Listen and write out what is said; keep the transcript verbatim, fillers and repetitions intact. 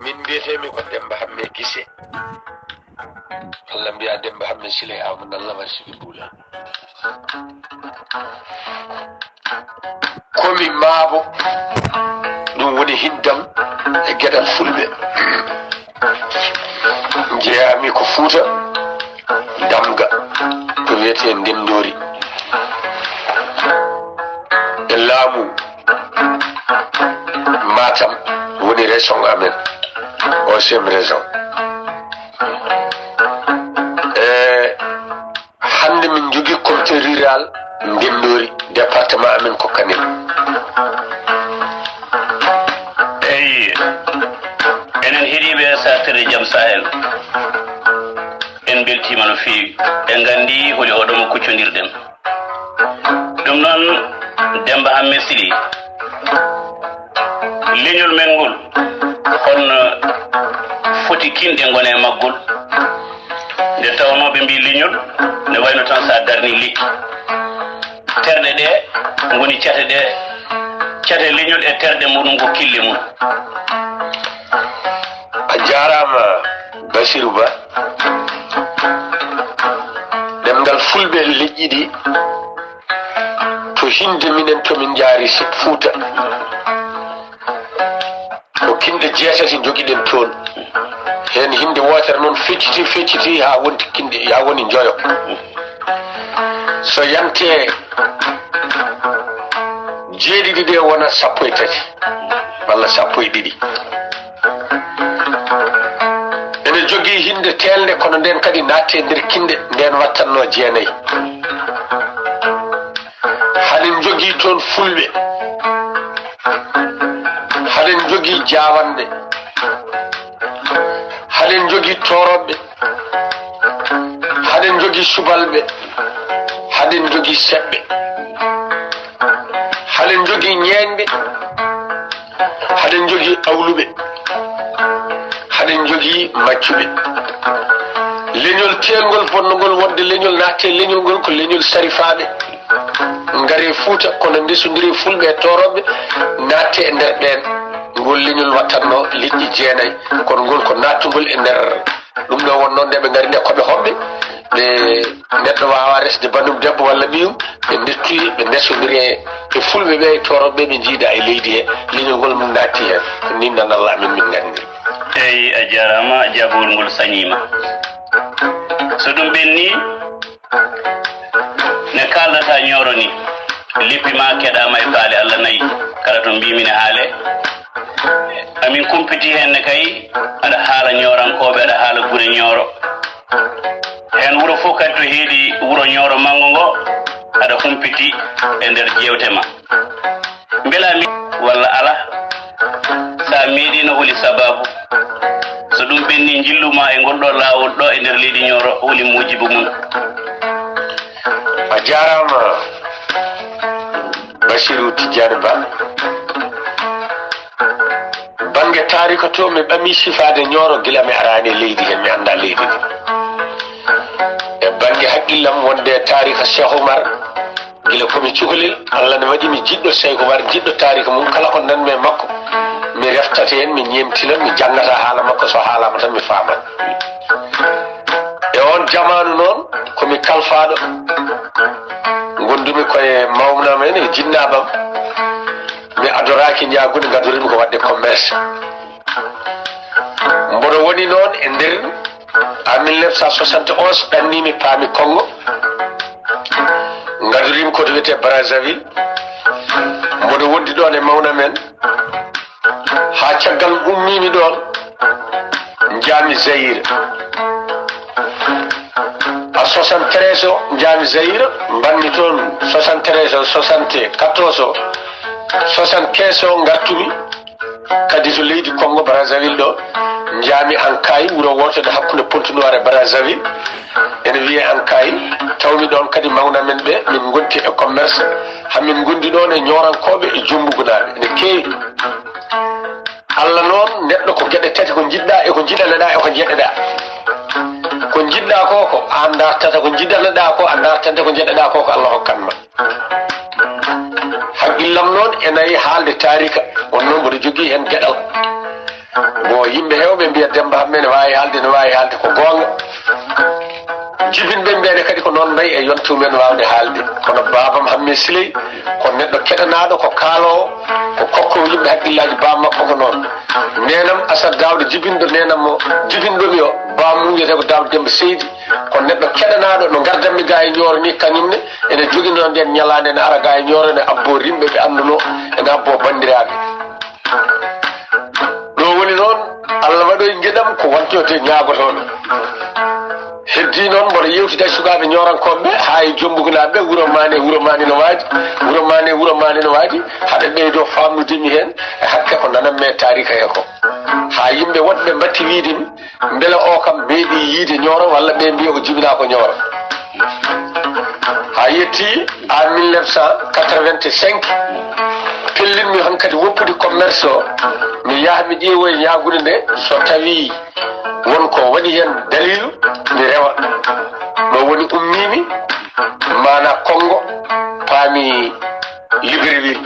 Min mbiyetee-mi ko Demmba Hammee Gise. Walla mbiyaa Demmba Hammee Siley Aamadu Nalla Wari Siɓi Buula. Ko mi maabo, ɗum woni hiddam e geɗal Fulɓe. Njeyaa-mi ko Fuuta, Damga, ko wiyetee Ndenndoori. E laamu Matam woni région amen, onzième région. E hannde min njogii comité rural Ndenndoori, département amen ko Kanel. Eyi, enen heɗiiɓe saatirde Jam Sahel, en mbeltiima no feewi. En nganndii holi oɗo mo kuccondirɗen. Ɗum noon, Demmba Hammee Siley, leñol men ngol, holno foti kinɗe ngona e maggol? Nde tawnoo ɓe mbii leñol ne wayno tan so a darnii lekki. Terɗe ɗe ngoni cate ɗe, cate leñol e terɗe muɗum ko kille mum. A jaaraama, Basiru Ba. Ɗemngal Fulɓe e leƴƴi ɗi, to hinnde minen to min njaari Sud Fuuta, ko kinɗe jeetati njogiɗen toon. Heen hinnde wootere noon fecciti, fecciti haa wonti kinɗe, haa woni njoyo. So yante jeeɗiɗi ɗe wona sappo e tati walla sappo e ɗiɗi. Ene jogii hinnde teelnde, kono ndeen kadi naatte e nder kinɗe, ndeen wattatnoo jeenayi. Haɗen njogii toon Fulɓe, haɗen njogii Jaawanɓe, haɗen njogii Tooroɓe, haɗen njogii Subalɓe, haɗen njogii Seɓɓe, haɗen njogii Ñeeñɓe, haɗen njogii Awluɓe, haɗen njogii Maccuɓe. Leñol teelngol fotnongol wonde leñol, naatte e leñol ngol, ko leñol Sarifaaɓe. Ngare Fuuta, kono ndesondire Fulɓe e Tooroɓe, naatte e nder ɓeen. Ngol leñol wattatnoo leƴƴi jeenayi, kono ngol ko naattungol e nder. Ɗum ɗo wonnoo nde ɓe ngari nde ko ɓe hoɓɓe, ɓe neɗɗo waawaa resde banndum debbo walla ɓiyum, ɓe ndettoyi, ɓe ndesondiri e, e Fulɓe ɓe e Tooroɓe ɓe, ɓe njiida e leydi he, leñol ngol mum naatti heen. Ko nii nana Allah amin min nganndiri. Eyi, a jaaraama, jaabawol ngol sañiima. So ɗum ɓennii, ne kaaldataa Ñooro ni, leppi ma keɗaama e faale Allah nayi, kala to mbiimi ne haale. Amin kumpiti heen ne kay, aɗa haala Ñoorankooɓe, aɗa haala gure Ñooro. Heen wuro fof kadi to heedi wuro Ñooro manngo ngo, aɗa humpiti e nder jeewte ma. Mbela mi walla alaa? So a meeɗiino, holi sabaabu? So ɗum ɓennii, njillu ma e ngol ɗo laawol ɗo e nder leydi Ñooro, holi muujibu mum? A jaaraama, Basiru Tijjaani Ba. Bannge taarika to, mi ɓamii sifaade Ñooro gila mi araani e leydi he, mi anndaa leydi ndi. E bannge haqqillam wonde taarika Cheikh Oumar, gila ko mi cukalel, Allah ne waɗi mi jiɗɗo Cheikh Oumar, jiɗɗo taarika mum, kala ko nanmi e makko, mi reftat heen, mi ñeemtina, mi janngata haala makko, so haalaama tan mi faamat. E oon jamaanu noon, ko mi kalfaaɗo, ngondumi ko e mawnam en e jinnaaɓam, mi adoraaki njaagunde, ngadoriimi ko waɗde commerce. Mboɗo woni noon e nder, en mille neuf cent soixante et onze, ɗanniimi, paami Konngo, ngadoriimi ko to wiyetee Brazzaville. Mboɗo wondi ɗoon e mawnam en, haa caggal ummiimi ɗoon, njaami Zaïre. A soixante-treize o, njaami Zaïre, mbaɗmi toon soixante-treize o, soixante-quatorze o, soixante-quinze o, ngartumi kadi to leydi Konngo Brazzaville ɗo, njaami Ankayi, wuro wootere hakkunde Pointe-Noire e Brazzaville, ene wiyee Ankayi, tawmi ɗoon kadi mawnam en ɓe, min ngonti e commerce, haa min ngondi ɗoon e Ñoorankooɓe e Jumbugunaaɓe, ene keewi. Allah noon, neɗɗo ko geɗe tati, ko njiɗɗaa e ko njiɗaneɗaa e ko njeɗeɗaa. Ko njiɗɗaa ko, ko aan ndartata, ko njiɗaneɗaa ko a ndartante, ko njeɗeɗaa ko, ko Allah hokkan ma. Haqqillam noon e nayi haalde taarika, on noon mboɗo jogii heen geɗal. Bon, yimɓe heewɓe mbiya Demmba Hammee ne waawi haalde, ne waawi haalde, ko goonga. Jibinɓe mbiya ne kadi ko noon mbayi e yontu men waawde haalde. Kono baabam Hammee Siley, ko neɗɗo keɗanaaɗo, ko kaaloowo, ko kokkoowo yimɓe hakkillaaji, baam makko ko noon. Neenam Asad Daawda jibinɗo neenam mo, jibinɗo mi o, baam mum wiyetee ko Daawda Demmba Seydi, ko neɗɗo keɗanaaɗo, no ngardanmi gaa e Ñooro ni, kañum ne ene joginoo ndeen ñalaande, ene ara gaa e Ñooro, ene abboo rimɓe ɓe anndunoo, ene abboo banndiraaɓe. Ɗo woni noon, Allah waɗoy ngeɗam ko wontoyde ñaagotooɗo. Heddii noon, mboɗo yewtida e sukaaɓe ñoorankooɓe ɓe, haa e Jommbugunaaɓe ɓe, wuro Maane, wuro Maane no waadi, wuro Maane, wuro Maane no waadi, haɓe ɓeydoo faamnude mi heen e hakke ko nananmi e taariika he ko. Haa yimɓe woɗɓe mbatti wiyde mi, mbela o kam meeɗii yiyde Ñooro, walla ɓe mbiya o jibinaa ko Ñooro. Haa yettii en mille neuf cent quatre-vingt-cinq, pellinmi hankadi woppude commerce o, mi yaha mi ƴeewoya ñaagunde nde, so tawii won ko waɗi heen daliilu, mi rewa. Ɗo woni ummiimi, maanaa Konngo, paami Libreville.